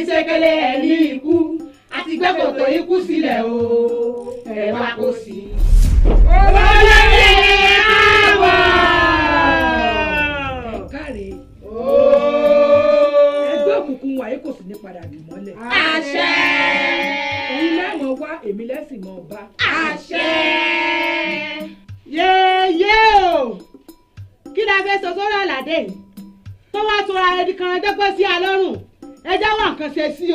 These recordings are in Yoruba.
Ṣékélé ẹni ikú àti gbẹ́ kòtò ikú sílẹ̀ o, ẹ wá kó sí. Olóyè àwọ̀. Ẹ káre, ẹgbẹ́ òkùnkùn wàyí kò sì ní padà dì mọ́lẹ̀. Àṣẹ. Ẹ̀yin lẹ́mọ̀ wá, èmi lẹ́sìn mọ̀ bá. Àṣẹ. Yéèyé o, kí la fẹ́ sọ sórí Àlàdé yìí tó wá tora ẹni kan dẹ́gbẹ́ sí alọ́rùn? Ẹ já wà nǹkan ṣe sí o.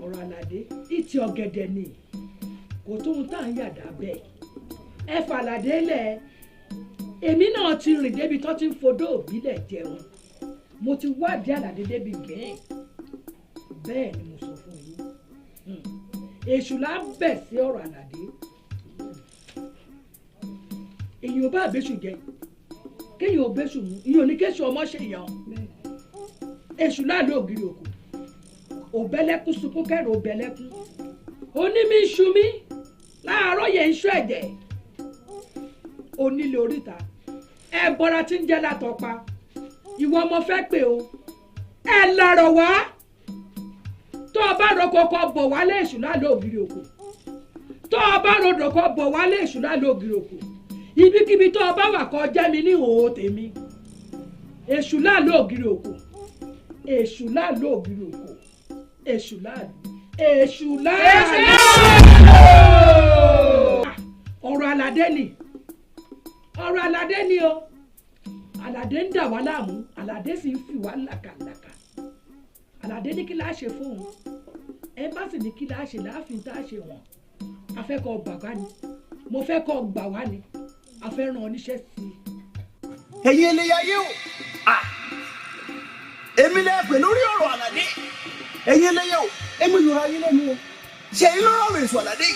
Ọ̀rọ̀ Àlàdé ìtì ọ̀gẹ̀dẹ̀ ni, kò tóun tá à ń yàdá bẹ́ẹ̀. Ẹ fàlàdé lẹ̀. Èmi náà ti rìn débi tó ti ń fodó òbílẹ̀ jẹun. Mo ti wádìí Àlàdé débi gẹ́ẹ́. Bẹ́ẹ̀ ni mo sọ fún yín. Èṣù là ń bẹ̀ sí ọ̀rọ̀ Àlàdé. Èyí ò bá àbẹ́sù jẹ, kéèyàn ò bẹ́sù mú, ìyẹn ò ní kéṣù ọmọ ṣe yàn. Èṣù láàlú ògiri òkú òbẹ́lẹ́kún sunkún kẹrù òbẹ́lẹ́kún onímí ń ṣu mí láàárọ̀ yẹn ń ṣú ẹ̀jẹ̀ onílé oríta ẹ bọ́ra tí ń jẹ́ látọ̀pa. Ìwọ ọmọ fẹ́ pé o ẹ lọ̀rọ̀ wá tó o bá roko kọ bọ̀ wálé. Èṣù láàlú ògiri òkú. Tó o bá rodò kọ bọ̀ wálé. Èṣù láàlú ògiri òkú. Ibikíbi tó o bá wà kọ jẹ́ mi ní ìhòòhò tèmi. Èṣù láàlú ògiri òkú, èṣù láàlú ògiri òkú, èṣù láàlú, èṣù láàlú. Ọ̀rọ̀ Àlàdé ni, ọ̀rọ̀ Àlàdé ni o. Àlàdé ń dà wá láàmú, Àlàdé sì ń fi wá làkàlàkà. Àlàdé ní kí láá ṣe fóun, ẹ bá sì ní kí láá ṣe láàfin tá a ṣe wọ̀n. A fẹ́ kọ́ gbà wá ni, mo fẹ́ kọ́ gbà wá ni, a fẹ́ ràn ọ́ níṣẹ́ sí i. Ẹ̀yin eléyàyé o, èmi lẹ pè lórí ọ̀rọ̀ Àlàdé. Ẹ̀yin eléyà o, èmi yọrọ ayé lẹ́nu o. Ṣe yín lọ́rọ̀ ọ̀rọ̀ èso Àlàdé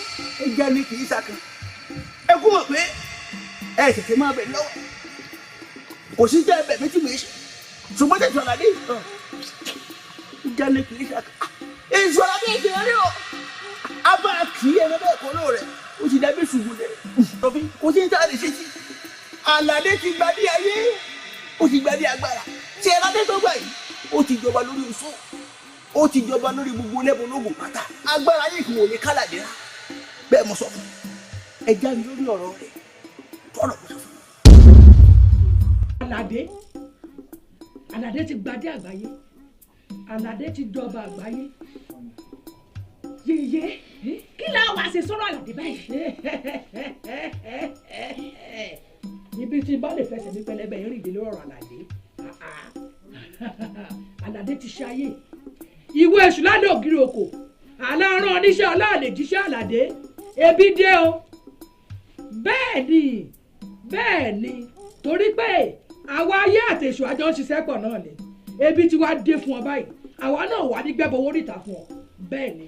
ẹ jẹ́ ní kì í sàkàn. Ẹ kú mọ̀ pé ẹ tètè máa bẹ̀ lọ́wọ́, kò sí jẹ́ ẹbẹ̀ méjì méjì, ṣùgbọ́n tètè Àlàdé ẹ jẹ́ ní kì í sàkàn. Èso Àlàdé ìṣẹ̀lẹ̀ o, a bá kì í ẹran bẹ́ẹ̀ kọ́ lóò rẹ̀, ó ti dàbí ṣùgbọ́n rẹ̀ kò sí ní tá a lè ṣe sí. Àlàdé ti gbadé ayé, ó ti gbadé agbára. Ṣe Àlàdé tó gbà yìí, ó ti jọba lórí oṣó, ó ti jọba lórí gbogbo lẹ́bùn lóògùn pátá. Agbára yìí kò ní kálàdé rà bẹ́ẹ̀. Mo sọ fún ẹ jáde lórí ọ̀rọ̀ rẹ̀ tọ́rọ̀ mo sọ fún. Àlàdé, Àlàdé ti gbadé àgbáyé, Àlàdé ti jọba àgbáyé. Yèyé, kí la wàá ṣe sọ́rọ̀ Àlàdé báyìí? Ibi tí n bá lè fẹsẹ̀ mi pẹlẹbẹ yẹn rìn dé lórí ọ̀rọ̀ Àlàdé. Àlàdé ti ṣayé. Ìwé èṣù ládé ògiri òkò aláàrán oníṣẹ́ ọláàlè jíṣẹ́ Àlàdé ebi dé o. Bẹ́ẹ̀ ni, bẹ́ẹ̀ ni, torí pé àwa ayé àtẹ̀sù àjọ ń ṣiṣẹ́ pọ̀ náà ni. Ebi ti wá dé fún ọ báyìí, àwa náà wà ní gbẹ́bọ̀ owó ríta fún ọ. Bẹ́ẹ̀ ni,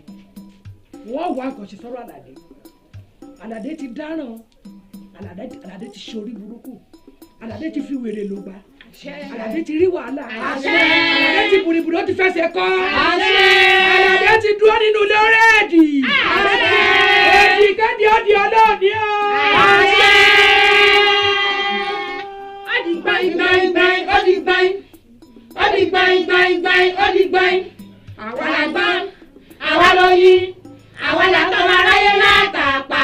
wọ́n wá nǹkan ṣe sọ́rọ̀ Àlàdé. Àlàdé ti dáràn, Àlàdé ti ṣorí burúkú, Àlàdé ti fi wèrè ló gbà, Àlàdé ti rí wàhálà, Àlàdé ti bùrìbùrì ó ti fẹsẹ̀ kọ́, Àlàdé ti dúró nínú ilé rẹ́ẹ̀dì. Èdè kéde ó di ọlọ́ọ̀ni o. Ó di gbáyìn gbáyìn gbáyìn, ó di gbáyìn, ó di gbáyìn gbáyìn gbáyìn, ó di gbáyìn. Àwa la gbọ́n, àwa ló yí, àwa la tọ́ ma ráyé látàpá.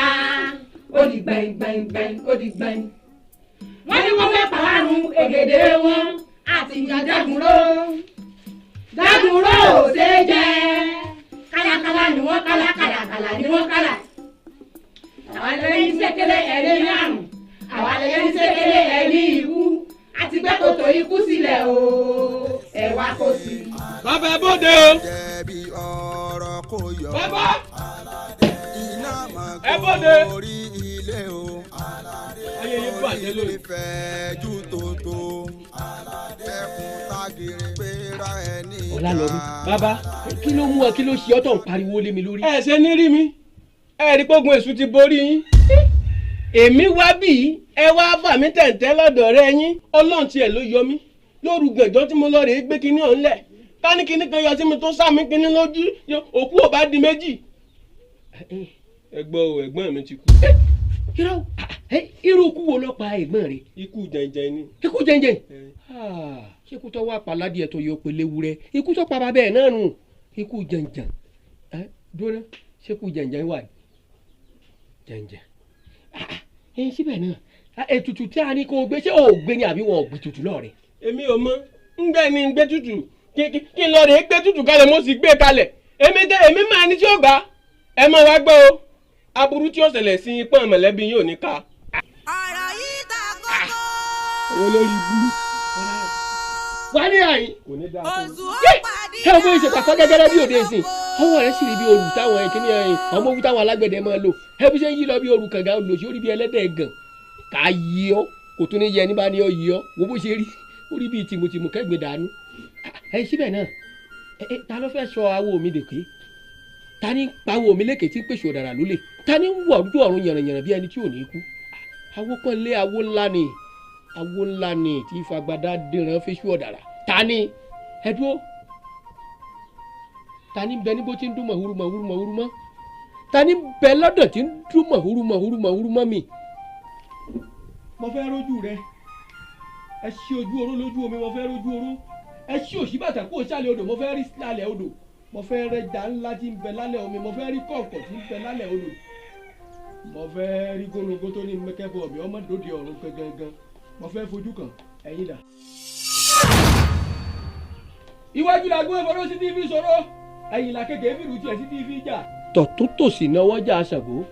Ó di gbáyìn gbáyìn gbáyìn, ó di gbáyìn. Wọ́n ní wọ́n fẹ́ pàwárùn ègèdè wọn àti ìyá dágunró. Dágunró ò ṣe é jẹ. Kálákálá ni wọ́n kálá, kàlàkàlà ni wọ́n kálà. Àwa lè ní Ṣékélé ẹni àrùn, àwa lè ní Ṣékélé ẹni ikú. Àti gbẹ́ kòtò ikú sílẹ̀ o, ẹ wá kó sí. Bàbá ẹ bóde o. Bàbá ẹ bóde. Ayé yín bàjẹ́ lónìí. Ọlálọ́mí, bàbá, kí ló mú ọ, kí ló ṣe ọ́ tó ń pariwo lé mi lórí? Ẹ ṣe ní rí mi, ẹ rí pógun èṣù ti borí yín. Èmi wá bí ẹ wá bà mí tẹ̀ǹtẹ́ lọ́dọ̀ rẹ yín. Ọlọ́run tiẹ̀ ló yọ mí lóru gànjọ́ tí mo lọ rèé gbé kinní ọ̀hún lẹ̀. Ká ní kinní kan yọ sí mi tó sá mi kinní lójú, òkú ò bá di méjì. Ẹ gbọ́ o, ẹ̀gbọ́n mi ti kú. Irú ikú wo ló pa ẹ̀gbọ́n rẹ? Ikú jẹ̀ǹjẹ̀ ni. Ikú jẹ̀ǹjẹ̀? Ṣé ikú tó wà pàládìẹ tó yọ pẹ̀lẹ́ wúrẹ́, ikú tó pa bàbá ẹ̀ náà nù, ikú jàǹjàǹ. Ẹ dúró, ṣé ikú jàǹjàǹ wà ní jàǹjàǹ? Ẹ síbẹ̀ náà, ètùtù tí a ní kó o gbé, ṣé o ò gbé ni àbí wọn ò gbé tutù lọ́ọ̀rẹ́? Èmi ò mọ ń gbẹ́ ni ń gbé tutù kí n lọ rè é gbé tutù kalẹ̀, mo sì gbé kalẹ̀. Èmi tẹ èmi máa ní tí ó gbà ẹ máa wá gbọ́ o, aburú tí ó ṣẹlẹ̀ sí ipọ́n mọ̀lẹ́bí yóò ní ká. Ọ̀rọ̀ yìí ta kókó. Owó lórí ibú wà ní àyín. Kò ní dáa fún Oṣù Yé! ó pàdé. Ẹ ọmọ ìṣèpàkọ́ gẹ́gẹ́rẹ́ bí òde ìsìn, ọwọ́ rẹ̀ sì rí bí olù táwọn ẹ̀kíní ẹ̀yìn ọmọ owó táwọn alágbẹ̀dẹ máa lò. Ẹ bí ṣe ń yí lọ bí olù kànga olùsí orí bí ẹlẹ́dẹ̀ gàn ká yí ọ, kò tún ní yẹ ní bá ní ọ yí ọ. Wo bó ṣe rí, ó rí bíi tìmùtìmù kẹ́gbẹ́ dànù. Ẹ síbẹ̀ náà, ẹ ta ló fẹ́ sọ awo mi dèké? Ta ní pawó mi lékè tí ń pèsè ọ̀dàrà lólè? Ta ní wọ̀ ojú ọ̀run yànnàyànnà bí ẹni tí ò ní kú? Awo kan lé awo ńlá ni, awo ńlá ni tí fagbadá dìran fésù ọ̀dàrà. Ta ni ẹ dúró, ta ni bẹ níbo tí ń dún mọ̀húrú mọ̀húrú mọ̀húrú mọ́? Ta ni bẹ lọ́dọ̀ tí ń dún mọ̀húrú mọ̀húrú mọ̀húrú mọ́ mi? Mo fẹ́ rójú rẹ, ẹ ṣí ojú oró lójú omi, mo fẹ́ rójú oró. Ẹ ṣí òṣì bàtà kó o sálẹ̀ odò, mo fẹ́ rí lálẹ́ odò. Mo fẹ́ rẹja ńlá tí ń bẹ lálẹ́ omi, mo fẹ́ rí kọ̀ǹkọ̀ tí ń bẹ lálẹ́ odò. Mo fẹ́ rí gónógó tó ní mẹ́kẹ́bọ̀ mi ọmọ dòde ọ̀run gangan, mo fẹ́ fojú kàn ẹ̀yin dà. Iwájú la gbé ìfọdọ́ sí TV sọ̀rọ̀, ẹ̀yìn la kékeré fìlú tiẹ̀ sí TV jà. Tọ̀tún tòsì náwó jà Ṣàngó,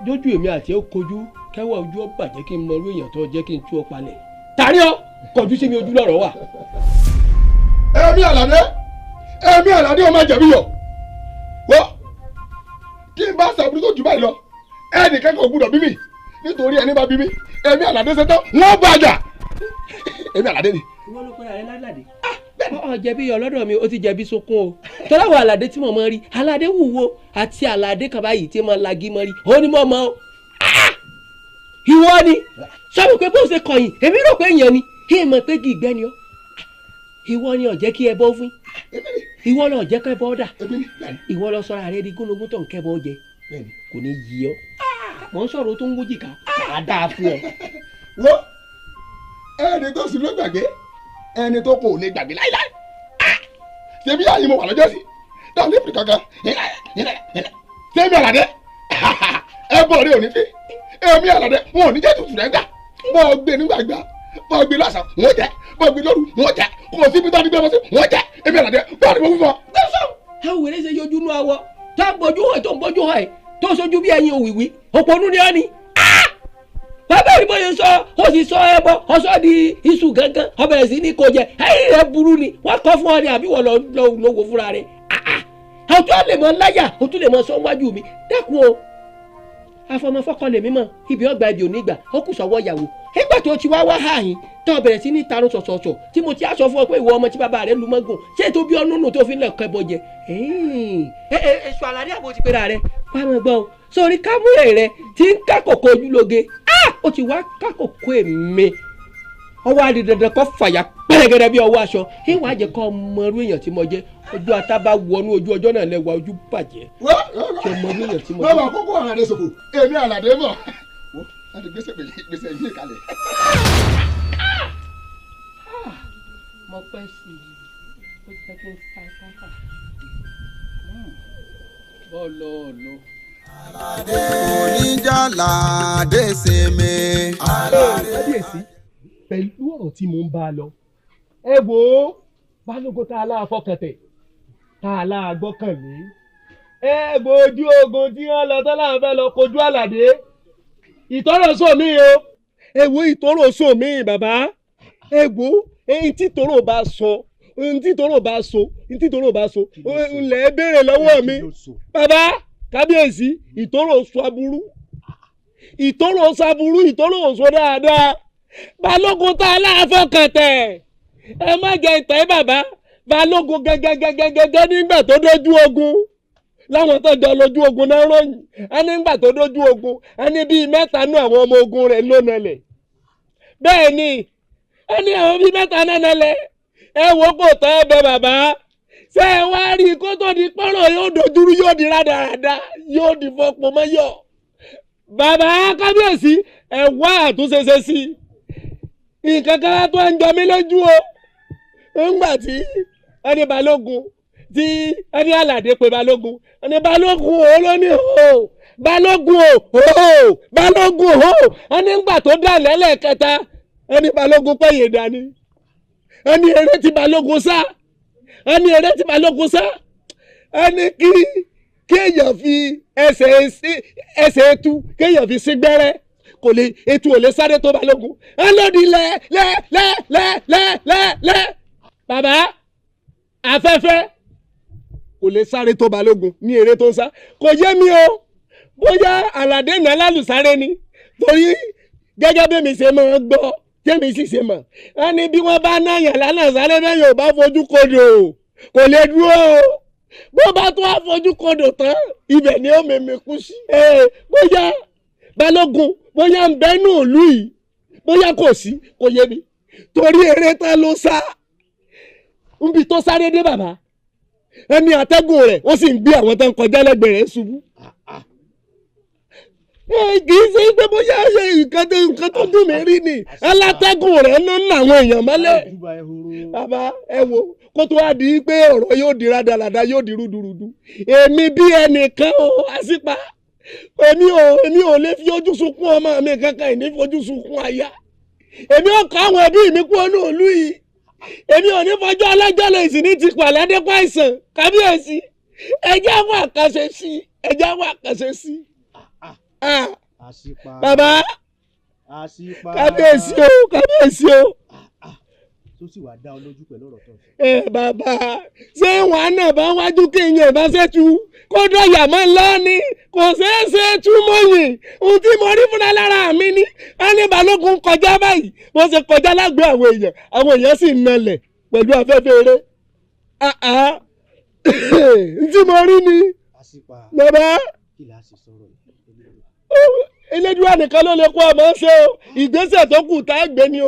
dójú èmi àti ẹ kojú kẹwàá ojú ọ bàjẹ́ kí n mọ irú èèyàn tó jẹ́ kí n tú ọ palẹ̀. Tàrí ọ kọjú sí mi, ojú lọ́rọ̀ wà. Èmi Àlàdé, èmi Àlàdé ọmọ jẹ̀bi yọ̀ wọ́, tí n bá sàbúrú tó jù báyìí lọ, ẹnì kẹ́kọ̀ọ́ gbúdọ̀ bí mi, nítorí ẹni bá bí mi, èmi Àlàdé ṣetán wọ́n bàjá. Èmi Àlàdé ni. Ìwọ ló pera rẹ lálàdé. Ọ jẹ̀bi yọ̀ lọ́dọ̀ mi, ó ti jẹ̀bi sunkún o. Tọ́láwọ̀ Àlàdé tí mo mọ rí, Àlàdé wúwo àti Àlàdé kan báyìí tí mo lagi mọ rí, ó ní mo mọ o. Ìwọ ni sọ pé bó ṣe kọ̀yìn, èmi rò pé èèyàn ni, kí n mọ̀ pé kì í gbẹ́ni ọ́. Ìwọ ni ó jẹ́ kí ẹ bọ́ fún, ìwọ ni ó jẹ́ kí ẹ bọ́ dà, ìwọ lọ sọ̀rọ̀ rẹ di gúnugún tó ń kẹ́ bọ́ jẹ, kò ní yí ọ. Mò ń sọ̀rọ̀ tó ń wójì ká, màá dáa fún ọ. Wo ẹni tó sì ló gbàgbé, ẹni tó kò lè gbàgbé láíláí. Ṣebí àyè mo wà lọ́jọ́ sí táwọn nípìnlẹ̀ kankan ṣémi Àlàdé ẹ bọ̀ rí òní fi èmi Àlàdé wọn ò ní jẹ́ tutù rẹ̀ gbà. Bọ́ gbé nígbàgbà, bọ́ gbé lọ́sàn wọ́n jẹ́, bọ́ gbé lóru wọ́n jẹ́, kò sí ibi tó ti gbé wọn sí wọ́n jẹ́. Èmi Àlàdé bọ́ọ̀ ni mo fún ọ. Ẹ wèrè ṣe yọjú nú awọ tó ń bójú hàn, tó ń bójú hàn ẹ tó sojú bí ẹyin òwìwí òpònú ni ọ ni. Bàbá mi bóyá sọ, ó sì sọ ẹbọ ọsọ di iṣu gangan, ọbẹ̀ sí ní kò jẹ, ẹyìn rẹ burú ni wọ́n kọ́ fún ọ ni àbí wọ́n lọ lọ wò fúnra rẹ. O tún lè mọ láyà, o tún lè mọ sọ wájú mi, dákun o. Afọmọfọkọ lèmi mọ ibi ọgbà ibi òní gbà, ó kù sọ́wọ́ ìyàwó. Nígbà tó ti wá wá hà yín tó bẹ̀rẹ̀ sí ní tarun sọ̀sọ̀sọ̀ tí mo ti á sọ fún ọ pé ìwọ ọmọ tí bàbá rẹ lu mọ́gùn, ṣé tó bí ọdún nù tó fi ń lọ kẹbọ jẹ? Èso Àlàdé àbò ti pera rẹ wá mọ gbọ́ o, sórí kámúrẹ̀ rẹ ti ń kákòkò ojúlóge, ó ti wá kákòkò èmi, ọwọ́ adi dandan kọ́ fàyà pẹ́rẹ́gẹ́dẹ́ bí ọwọ́ aṣọ. Ìwà jẹ́ kọ́ ọmọ irú èèyàn tí mo jẹ́, ojú ata bá wọnú ojú ọjọ́ náà lẹ́wà ojú bàjẹ́. Kí ọmọ irú èèyàn tí mo jẹ́. Bàbá kókó Àlàdé sòfò, èmi Àlàdé mọ̀ láti gbèsè gbèsè yìí kalẹ̀. Mo pẹ́ sí i, ó ti fẹ́ kí n fa sáfà. Bọ́ọ̀lù ọ̀lọ́. Àlàdé oníjàládé sinmi. Kábíyèsí, pẹ̀lú ọ̀rọ̀ tí mò ń bá a lọ, ẹ wò ó, balógun tá a láà fọkàntẹ̀, tá a láà gbọ́kànlé, ẹ gbójú ogun tí wọ́n lọ tán láwọn fẹ́ lọ kojú Àlàdé. Ìtọ́rọ̀ sọ mí o, ẹ wo ìtọ́rọ̀ sọ mí bàbá, ẹ wo eyín tí tòrò bá sọ, ohun tí tòrò bá sọ, ohun tí tòrò bá sọ, ńlẹ̀ béèrè lọ́wọ́ mi bàbá. Kábíyèsí, ìtọ́rọ̀ sọ aburú, ìtọ́rọ̀ sọ aburú, ìtọ́rọ̀ sọ dáadáa. Balógun tá a láàfọkàntẹ̀, ẹ má jẹ ìtẹ́ bàbá. Balógun gẹ́gẹ́gẹ́gẹ́gẹ́ nígbà tó dójú ogun, láwọn tó jọ lójú ogun náà ròyìn, ẹ nígbà tó dójú ogun, ẹni bíi mẹ́ta nú àwọn ọmọ ogun rẹ̀ ló nalẹ̀. Bẹ́ẹ̀ ni ẹni àwọn bíi mẹ́ta náà nalẹ̀. Ẹ wo kò tọ́ ẹ bẹ bàbá. Ṣé ẹ wá rí i kó tó di pọ́nrọ̀ yóò dojúrú, yóò di rádaràda, yóò di fọpọ̀ mọ́yọ̀. Bàbá kábíyèsí, ẹ wá àtúnṣe ṣe sí i. Nǹkan kan tó ń jọ mí lójú o. Ńgbà tí ẹni balógun tí ẹni Àlàdé pé balógun, ẹni balógun o ló ní o, balógun o o, balógun o. Ẹni ńgbà tó dà lẹ́lẹ́kẹta, ẹni balógun pẹ̀yẹ̀ dání. Ẹni eré tí balógun sá, ẹni eré tí balógun sá, ẹni kí kéèyàn fi ẹsẹ̀ etu kéèyàn fi sí gbẹ́rẹ́, kò lè etu ò lè sáré tó balógun. Ẹ lòdì lẹ lẹ lẹ lẹ lẹ lẹ lẹ. Bàbá, afẹ́fẹ́ kò lè sáré tó balógun ní eré tó ń sá. Kò yé mi o, bóyá Àlàdé nà lálùsáré ni, torí gẹ́gẹ́ bí mi ṣe máa ń gbọ́ tẹ́mi sì ṣe mọ̀, wọ́n ní bí wọ́n bá náyàn lánàá sáré bẹ́ẹ̀ yóò bá fojú kodò kò lè dúró o, bó bá tún wá fojú kodò tán ibẹ̀ ni ó mèmí kú sí. Bóyá balógun bóyá ń bẹ́ nù ìlú yìí, bóyá kò sí, kò yé mi, torí eré tán ló sá nbi tó sáré dé bàbá, ẹni àtẹ́gùn rẹ̀ ó sì ń gbé àwọn tó ń kọjá lẹ́gbẹ̀ẹ́ rẹ̀ ṣubú. Kì í ṣe pé bóyá nǹkan tó dùn mí rí ni, alátẹ́gùn rẹ̀ ló ń ná àwọn èèyàn mọ́lẹ̀. Bàbá ẹ wo, kó tó wá di pé ọ̀rọ̀ yóò di rádaràda, yóò di rúdurùdu, èmi bí ẹnìkan o, àṣìpa èmi ò lè fi ojú sunkún ọmọ mi kankan, ìní fojú sunkún aya èmi ò kọ́ àwọn ẹbí mi kú ọ̀nà òlú yìí, èmi ò ní fọjọ́ alájọ́ lè sì ní ti pàládé kó àìsàn. Kábíyèsí, ẹjẹ́ àwọn àkànṣe sí, ẹjẹ́ àwọn àkànṣe sí. Bàbá, kábíyèsí o, kábíyèsí o. Tó sì wá dá ọ lójú pẹ̀lú ọ̀rọ̀ tó ń sọ. Ẹ bàbá, ṣé wàá náà bá wájú kéèyàn bá ṣe tu kó dọ̀yà mọ́ ńlá ni, kò ṣeé ṣe tú mọ́yìn. Ohun tí mo rí fúnra lára mi ni, ẹni balógun kọjá báyìí, bó ṣe kọjá lágbo àwọn èèyàn, àwọn èèyàn sì nalẹ̀ pẹ̀lú afẹ́fẹ́ eré. N tí mo rí ni bàbá, Elédùà nìkan ló lè kó ọmọ ṣe o, ìgbésẹ̀ tó kù tá a gbé ni o.